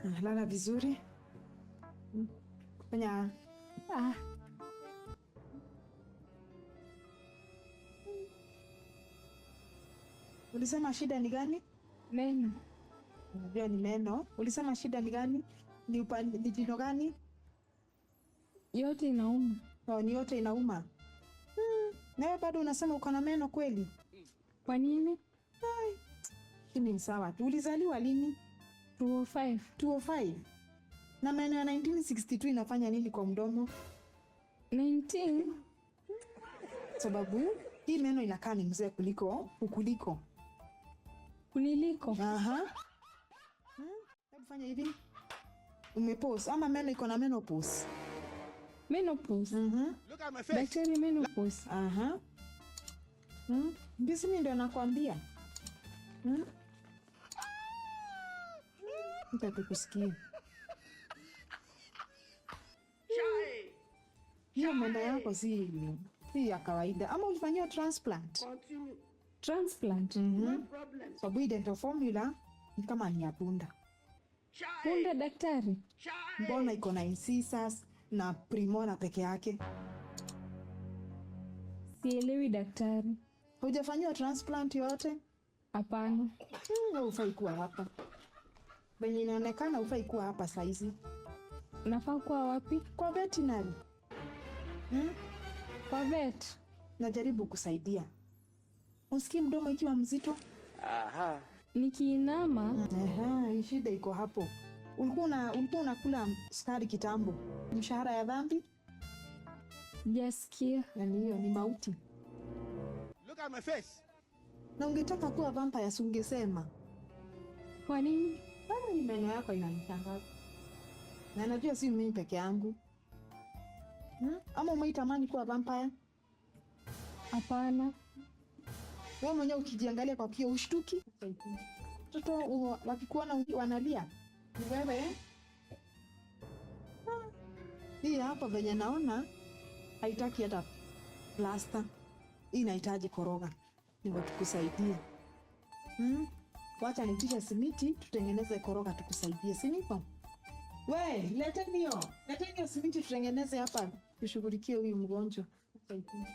Lala vizuri. Fanya Ah. Ulisema shida ni gani? Meno. Unajua ni meno. Ulisema shida ni gani? Ni upande, ni jino gani? Yote inauma. Oh, ni yote inauma. Na wewe bado unasema uko na meno kweli? Kwa nini? Ai. Ni sawa tu. Ulizaliwa lini? 205. 205. Na meno ya 1962 inafanya nini kwa mdomo? 19. Sababu hii meno inakaa ni mzee kuliko ukuliko. Kuniliko. Aha. Hebu fanya hivi. Umepause ama meno iko na menopause? Menopause. Look at my face. Daktari, menopause. Aha. Mbisi mimi ndio nakwambia. Nitakusikia. Hiyo meno yako si ya kawaida. Ama ulifanyiwa transplant? Transplant. Sababu hii dental formula ni kama ni ya punda. Punda daktari? Mbona iko na incisors na primona peke yake? Sielewi daktari. Hujafanyiwa transplant yoyote? Hapana. Hufai kuwa hapa. Venye inaonekana hufai kuwa hapa saizi. Nafaa kuwa wapi? Kwa veterinary. Kwa vet. Najaribu kusaidia. Usikii mdomo ikiwa mzito? Aha. Nikiinama. Aha, shida iko hapo. Ulikuwa unakula sukari kitambo. Mshahara ya dhambi? Sijasikia. Yaani hiyo ni mauti. Look at my face. Na ungetaka kuwa vampire si ungesema? Kwa nini? Bado ni meno yako inanishangaza. Na najua si mimi peke yangu. Ama umeitamani kuwa vampire? Hapana. Wewe mwenyewe ukijiangalia kwa kioo ushtuki? Mtoto wakikuona wanalia. Ni wewe? Hii hapa venye naona haitaki hata plaster. Hii inahitaji koroga. Ndio tukusaidie. Wacha nitishe simiti tutengeneze koroga tukusaidie, si niko? We, leteni hiyo. Leteni hiyo simiti tutengeneze hapa tushughulikie huyu mgonjwa. Tusaidie.